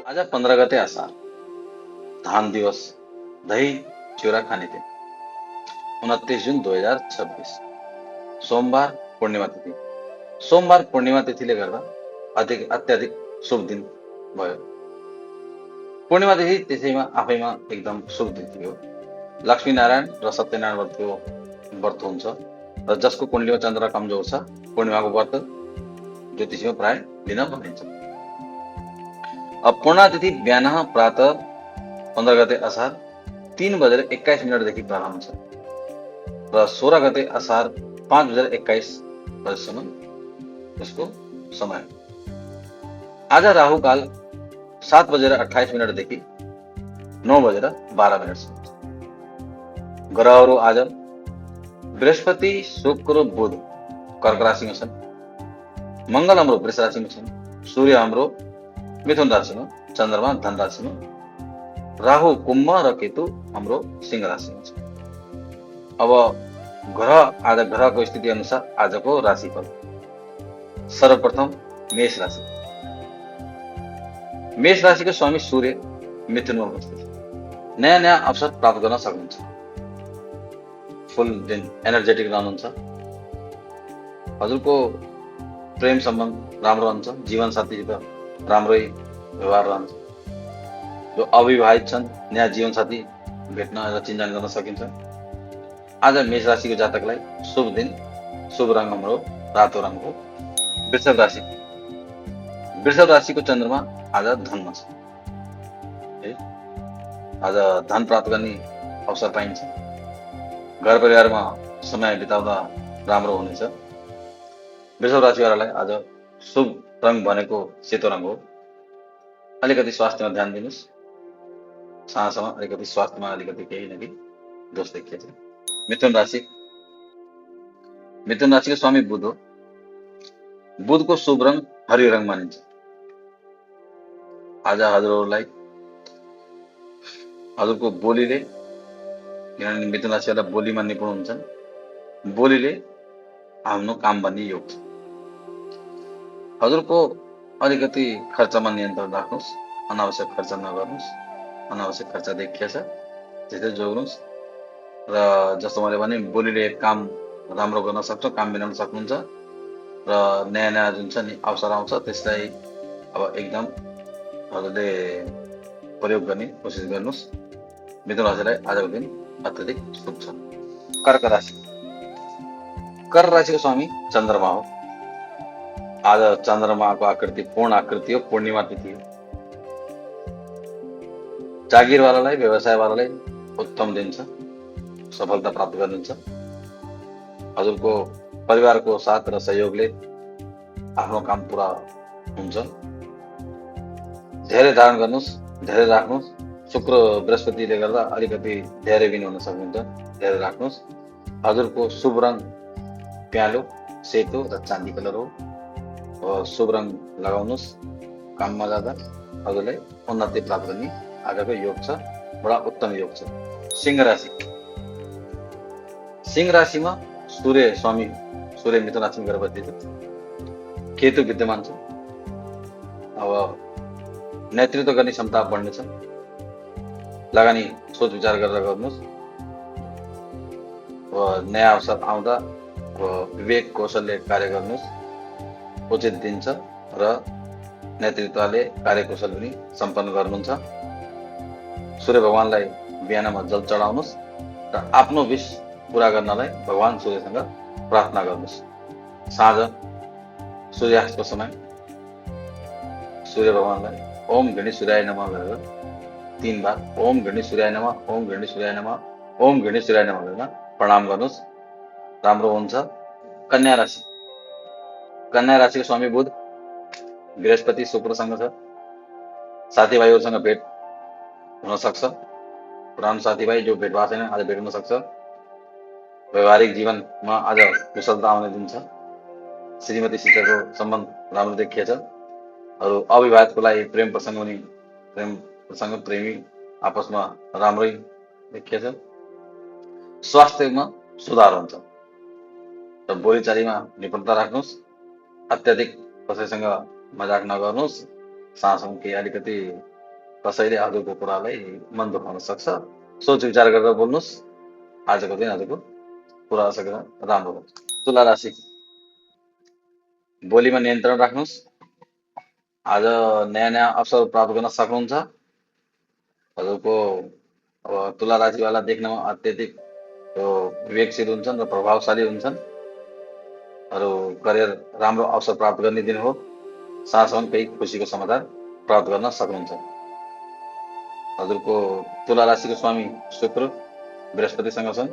आज 15 गते असार, धान दिवस, दही चिउरा खाने दिन, 29 जुन 2026, सोमबार पूर्णिमा तिथि। सोमबार पूर्णिमा तिथिले गर्दा अत्याधिक शुभ दिन भयो। पूर्णिमा तिथि त्यसैमा आफैमा एकदम शुभ तिथि हो। लक्ष्मीनारायण र सत्यनारायण व्रतको व्रत हुन्छ र जसको कुण्डलीमा चन्द्र कमजोर छ, पूर्णिमाको व्रत ज्योतिषीमा प्राय लिन भनिन्छ। अब पूर्णिमा तिथि बिहान प्रातः 15 गते असार 3:21 प्रारम्भ छ र 16 गते असार 5:21 यसको समय। आज राहु काल 7:28 9:12 ग्रहहरू आज बृहस्पति, शुक्र, बुध कर्क राशिमा छन्, मङ्गल हाम्रो वृष राशिमा छन्, सूर्य हाम्रो मिथुन राशिमा, चन्द्रमा धन राशिमा, राहु कुम्भ र केतु हाम्रो सिंह राशिमा छ। अब आज ग्रहको स्थिति अनुसार आजको राशिफल। सर्वप्रथम मेष राशि। मेष राशिको स्वामी सूर्य मिथुनमा अवस्थित। नयाँ अवसर प्राप्त गर्न सक्नुहुन्छ। फुल दिन एनर्जेटिक रहनुहुन्छ। हजुरको प्रेम सम्बन्ध राम्रो रहन्छ। जीवन साथीसित राम्रै व्यवहार रहन्छ। जो अविवाहित छन्, नयाँ जीवन साथी भेट्न र चिन्जान गर्न सकिन्छ। आज मेष राशिको जातकलाई शुभ दिन, शुभ रङ हाम्रो रातो रङ हो। वृषभ राशि। वृषभ राशिको चन्द्रमा आज धनमा छ। आज धन प्राप्त गर्ने अवसर पाइन्छ। घर परिवारमा समय बिताउँदा राम्रो हुनेछ। वृषभ राशिवालालाई आज शुभ रङ भनेको सेतो रङ हो। अलिकति स्वास्थ्यमा ध्यान दिनुहोस्। साँझसम्म अलिकति स्वास्थ्यमा अलिकति केही न केही दोष देखिएछ। मिथुन राशि। मिथुन राशिको स्वामी बुध हो। बुधको शुभ रङ हरियो रङ मानिन्छ। आज हजुरहरूलाई हजुरको बोलीले, किनभने मिथुन राशिवाला बोलीमा निपुण हुन्छन्, बोलीले आफ्नो काम बन्ने योग छ। हजुरको अलिकति खर्चमा नियन्त्रण राख्नुहोस्। अनावश्यक खर्च नगर्नुहोस्। अनावश्यक खर्च देखिएछ, त्यसै जोग्नुहोस्। र जस्तो मैले भने, बोलीले काम राम्रो गर्न सक्छ, काम मिलाउन सक्नुहुन्छ र नयाँ जुन छ नि अवसर आउँछ त्यसलाई अब एकदम हजुरले प्रयोग गर्ने कोसिस गर्नुहोस्। मिथुन राशिलाई आजको दिन अत्यधिक शुभ छ। कर्क राशि। कर्क राशिको स्वामी चन्द्रमा हो। आज चन्द्रमाको आकृति पूर्ण आकृति हो। पूर्णिमा तिथि हो। जागिरवालालाई, व्यवसायवालालाई उत्तम दिन छ। सफलता प्राप्त गर्नुहुन्छ। हजुरको परिवारको साथ र सहयोगले आफ्नो काम पुरा हुन्छ। धेरै धारण गर्नुहोस्, धेरै राख्नुहोस्। शुक्र बृहस्पतिले गर्दा अलिकति धेरै दिन हुन सक्नुहुन्छ। धेरै राख्नुहोस्। हजुरको शुभ रङ प्यालो, सेतो र चाँदी कलर हो। शुभ रङ लगाउनुहोस्। काममा जाँदा हजुरलाई उन्नति प्राप्त गर्ने आजको योग छ। बडा उत्तम योग छ। सिंह राशि। सिंह राशिमा सूर्य स्वामी, सूर्य मिथुन राशिमा गएर बस्दैछ। केतु विद्यमान छ। अब नेतृत्व गर्ने क्षमता बढ्नेछ। लगानी सोच विचार गरेर गर्नुहोस्। नयाँ अवसर आउँदा विवेक कौशलले कार्य गर्नुहोस्। उचित दिन्छ र नेतृत्वले कार्यकौशल पनि सम्पन्न गर्नुहुन्छ। सूर्य भगवानलाई बिहानमा जल चढाउनुहोस् र आफ्नो विष पुरा गर्नलाई भगवान सूर्यसँग प्रार्थना गर्नुहोस्। साँझ सूर्यास्तको समय सूर्य भगवानलाई ओम गणेश सूर्याय नमः गरेर 3 बार ओम गणेश सूर्याय नमः, ओम गणेश सूर्याय नमः, ओम गणेश सूर्याय नमः गरेर प्रणाम गर्नुहोस्। राम्रो हुन्छ। कन्या राशि। कन्या राशिको स्वामी बुध बृहस्पति शुक्रसँग छ। साथीभाइहरूसँग भेट हुन सक्छ। पुरानो साथीभाइ जो भेट भएको छैन आज भेट हुन सक्छ। व्यवहारिक जीवनमा आज कुशलता आउने दिन छ। श्रीमतीसितको सम्बन्ध राम्रो देखिएछ। अरू अविवाहितको लागि प्रेम प्रसङ्ग पनि प्रेमी आपसमा राम्रै देखिएछ। स्वास्थ्यमा सुधार हुन्छ र बोलीचालीमा निपुणता राख्नुहोस्। अत्याधिक कसैसँग मजाक नगर्नुहोस्। साँझमा केही अलिकति कसैले हजुरको कुरालाई मन दुखाउन सक्छ। सोच विचार गरेर बोल्नुहोस्। आजको दिन हजुरको कुरा सकेर राम्रो हुन्छ। तुला राशि, बोलीमा नियन्त्रण राख्नुहोस्। आज नयाँ अवसर प्राप्त गर्न सक्नुहुन्छ। हजुरको अब तुला राशिवाला देख्नमा अत्यधिक विवेकशील हुन्छन् र प्रभावशाली हुन्छन्। करियर राम्रो अवसर प्राप्त गर्ने दिन हो। साथसाथै केही खुसीको समाचार प्राप्त गर्न सक्नुहुन्छ। हजुरको तुला राशिको स्वामी शुक्र बृहस्पतिसँग छन्।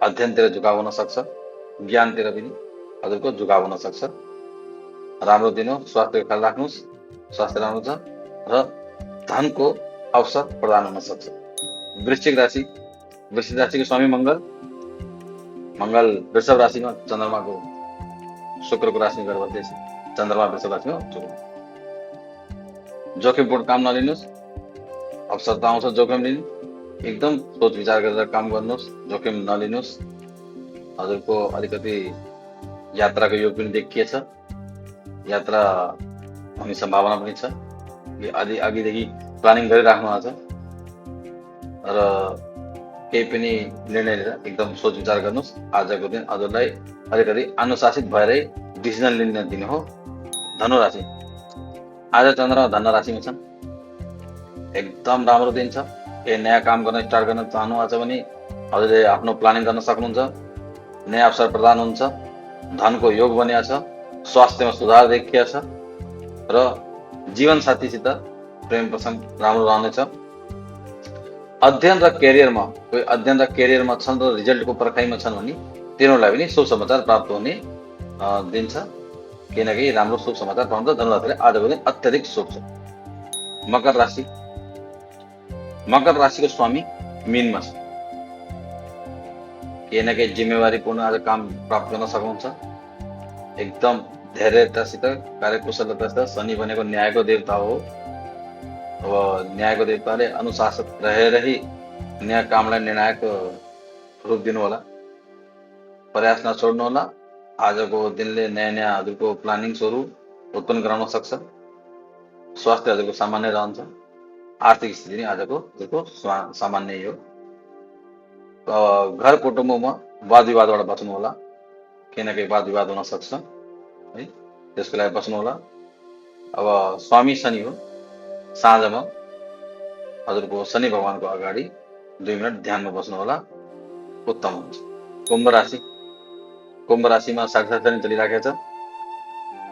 अध्ययनतिर झुकाव हुन सक्छ। ज्ञानतिर पनि हजुरको झुकाव हुन सक्छ। राम्रो दिन हो। स्वास्थ्यको ख्याल राख्नुहोस्। स्वास्थ्य राम्रो छ र धनको अवसर प्रदान हुन सक्छ। वृश्चिक राशिको स्वामी मङ्गल वृषभ राशिमा चन्द्रमाको शुक्रको राशिमा गएर बस्दैछ। चन्द्रमा वृषभ राशिमा जोखिमपूर्ण काम नलिनुहोस्। अवसर त आउँछ जोखिम लिनु, एकदम सोच विचार गरेर काम गर्नुहोस्। जोखिम नलिनुहोस्। हजुरको अलिकति यात्राको योग पनि देखिएछ। यात्रा हुने सम्भावना पनि छ। अघिदेखि प्लानिङ गरिराख्नु भएको छ र केही पनि निर्णय लिएर एकदम सोच विचार गर्नुहोस्। आजको दिन हजुरलाई अलिकति अनुशासित भएरै डिसिजन लिने दिन हो। धनु राशि, आज चन्द्रमा धनु राशिमा छन्। एकदम राम्रो दिन छ। केही नयाँ काम गर्न स्टार्ट गर्न चाहनु भएको छ भने हजुरले आफ्नो प्लानिङ गर्न सक्नुहुन्छ। नयाँ अवसर प्रदान हुन्छ। धनको योग बनिएको छ। स्वास्थ्यमा सुधार देखिएको छ र जीवनसाथीसित प्रेम प्रसङ्ग राम्रो रहनेछ। अध्ययन र करियरमा छन् र रिजल्टको पर्खाइमा छन् भने तिनीहरूलाई पनि शुभ समाचार प्राप्त हुने दिन छ। केही न केही राम्रो शुभ समाचार पाउँछ। धनुराशिले आजको दिन अत्यधिक शुभ छ। मकर राशिको स्वामी मीनमा छ। केही न केही जिम्मेवारीपूर्ण आज काम प्राप्त गर्न सक्नुहुन्छ। एकदम धैर्यतासित, कार्यकुशलतासित। शनि भनेको न्यायको देवता हो। अब न्यायको देवताले अनुशासित रहेरै नयाँ कामलाई निर्णायक रूप दिनु होला। प्रयास नछोड्नु होला। आजको दिनले नयाँ हजुरको प्लानिङ्सहरू उत्पन्न गराउन सक्छ। स्वास्थ्य हजुरको सामान्य रहन्छ। आर्थिक स्थिति पनि आजको हजुरको सामान्य हो। घर कुटुम्बमा वाद विवादबाट बच्नु होला। केही न केही वाद विवाद हुन सक्छ है, त्यसको लागि बच्नु होला। अब स्वामी शनि हो। साँझमा हजुरको शनि भगवानको अगाडि 2 मिनट ध्यानमा बस्नु होला, उत्तम हुन्छ। कुम्भ राशिमा साक्षात् शनि चलिराखेको छ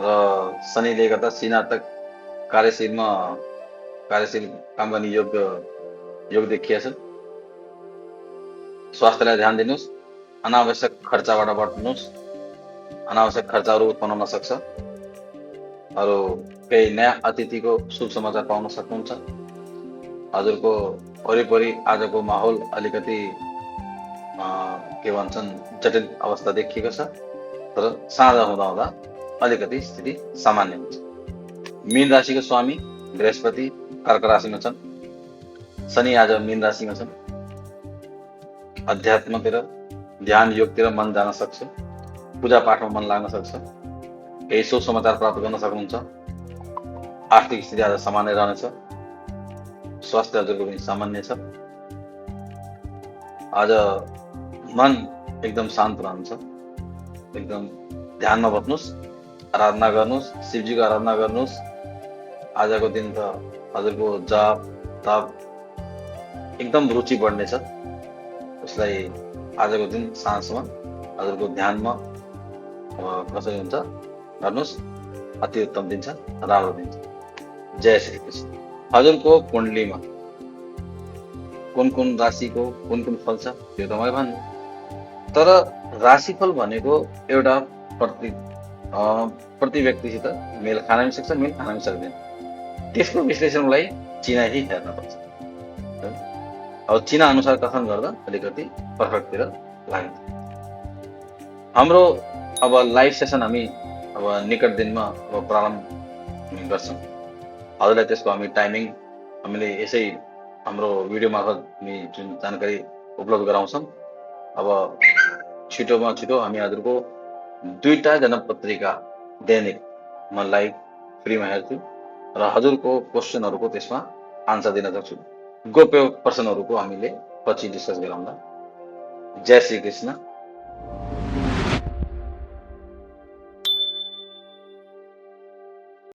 र शनिले गर्दा सिनातक कार्यशील काम गर्ने योग देखिएछ। स्वास्थ्यलाई ध्यान दिनुहोस्। अनावश्यक खर्चबाट बच्नुहोस्। अनावश्यक खर्चहरू उत्पन्न हुन सक्छ। केही नयाँ अतिथिको शुभ समाचार पाउन सक्नुहुन्छ। हजुरको वरिपरि आजको माहौल अलिकति के भन्छन् जटिल अवस्था देखिएको छ, तर साँझ हुँदा अलिकति स्थिति सामान्य हुन्छ। मीन राशिको स्वामी बृहस्पति कर्क राशिमा छन्। शनि आज मीन राशिमा छन्। अध्यात्मतिर, ध्यान योगतिर मन जान सक्छ। पूजा पाठमा मन लाग्न सक्छ। केही शुभ समाचार प्राप्त गर्न सक्नुहुन्छ। आर्थिक स्थिति आज सामान्य रहनेछ। स्वास्थ्य हजुरको पनि सामान्य छ। आज मन एकदम शान्त रहन्छ। एकदम ध्यानमा बस्नुहोस्, आराधना गर्नुहोस्, शिवजीको आराधना गर्नुहोस्। आजको दिन त हजुरको जाप ताप एकदम रुचि बढ्नेछ। उसलाई आजको दिन साँझमा हजुरको ध्यानमा कसरी हुन्छ गर्नुहोस्। अति उत्तम दिन छ, राम्रो दिन छ। जय श्री कृष्ण। हजुरको कुण्डलीमा कुन राशिको कुन फल छ त्यो त मैले भन्नु, तर राशिफल भनेको एउटा प्रति व्यक्तिसित मेल खान पनि सक्छ, मेल खान पनि सक्दैन। त्यसको विश्लेषणलाई चिना ही हेर्नुपर्छ। अब चिना अनुसार कथन गर्दा अलिकति पर्फेक्टतिर लाग्छ। हाम्रो अब लाइभ सेसन हामी अब निकट दिनमा अब प्रारम्भ गर्छौँ। हजुरलाई त्यसको हामी टाइमिङ हामीले यसै हाम्रो भिडियो मार्फत जुन जानकारी उपलब्ध गराउँछौँ। अब छिटोमा छिटो हामी हजुरको 2टा जनपत्रिका दैनिक म लाइभ फ्रीमा हेर्छु र हजुरको क्वेसनहरूको त्यसमा आन्सर दिन सक्छु। गोप्य प्रश्नहरूको हामीले पछि डिस्कस गरौँला। जय श्री कृष्ण।